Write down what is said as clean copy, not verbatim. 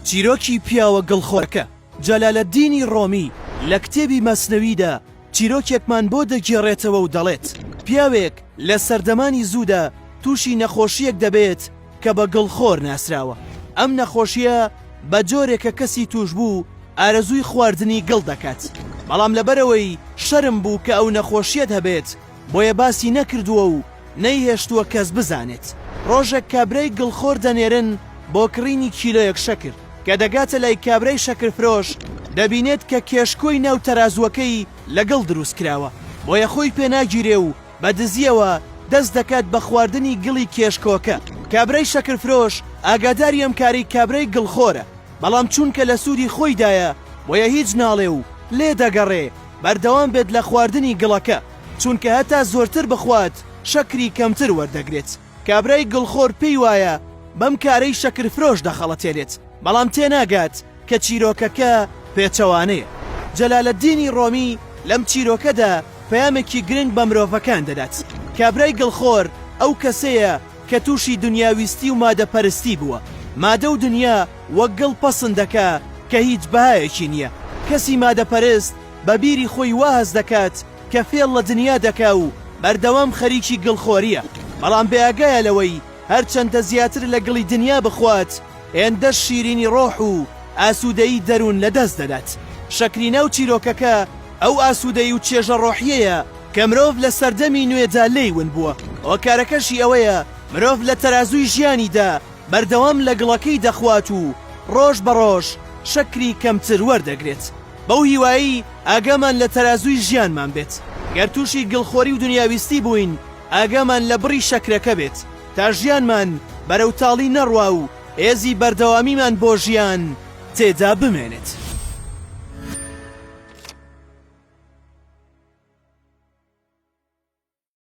چیرۆکی پیاوە گڵخۆرەکە، جەلالەدینی ڕۆمی لە کتێبی مەسنەویدا چیرۆکێکمان بۆ دەگێڕێتەوە و دەڵێت، پیاوێک لە سەردەمانی زوودا تووشی نەخۆشییەک دەبێت کە بە گڵخۆر ناسراوە، ئەم نەخۆشییە بە جۆرێکە کەسی تووشبوو ئارەزووی خواردنی گڵ دەکات، بەڵام لەبەرئەوەی شەرم بوو کە ئەو نەخۆشییەت هەبێت بۆیە باسی نەکردووە و نەیهێشتووە کەس بزانێت. ڕۆژێک کابرای گڵخۆر دەنێرن بۆ کڕینی کیلۆیەک شەکر، کە دەگاتە لای کابرای شەکرفرۆش دەبینێت کە کێشکۆی ناو تەرازووەکەی لە گڵ دروست کراوە، بۆیە خۆی پێ ناگیرێ و بە دزییەوە دەست دەکات بە خواردنی گڵی کێشکۆکە. کابرای شەکرفرۆش ئاگاداری ئەم کارەی کابرای گڵخۆرە، بەڵام چوونکە لە سوودی خۆیدایە بۆیە هیچ ناڵێ و لێ دەگەڕێ بەردەوام بێت لە خواردنی گڵەکە، چونکە هەتا زۆرتر بخوات شەکری کەمتر وەردەگرێت. کابرای گڵخۆر پێی وایە بەم کارەی شەکرفرۆش دەخەڵەتێنێت، بەڵام تێناگات کە چیرۆکەکە پێچەوانەیە. جەلالەدینی ڕۆمی لەم چیرۆکەدا پەیامێکی گرنگ بە مرۆڤەکان دەدات. کابرای گڵخۆر ئەو کەسەیە کە تووشی دنیاویستی و مادەپەرستی بووە. مادە و دنیا وەک گڵ پەسند دەکا کە هیچ بەهایەکی نییە. کەسی مادەپەرست بە بیری خۆی وا هەست دەکات کە فێڵ لە دنیا دەکا و بەردەوام خەریکی گڵخۆرییە، بەڵام بێئاگایە لەوەی هەرچەندە زیاتر لە گڵی دنیا بخوات، هێندەش شیرینی ڕۆح و ئاسوودەیی دەروون لەدەست دەدات. شەکری ناو چیرۆکەکە ئەو ئاسوودەیی و چێژە ڕۆحییەیە کە مرۆڤ لە سەردەمی نوێدا لێی ون بووە. هۆکارەکەشی ئەوەیە مرۆڤ لە تەرازووی ژیانیدا بەردەوام لە گڵەکەی دەخوات و ڕۆژ بە ڕۆژ شەکری کەمتر وەردەگرێت. بەو هیوایەی ئاگامان لە تەرازووی ژیانمان بێت. گەر تووشی گڵخۆری و دنیاویستی بووین، ئاگامان لە بڕی شەکرەکە بێت، تا ژیانمان بەرەو تاڵی نەڕوا و هێزی بەردەوامیمان بۆ ژیان تێدا بمێنێت.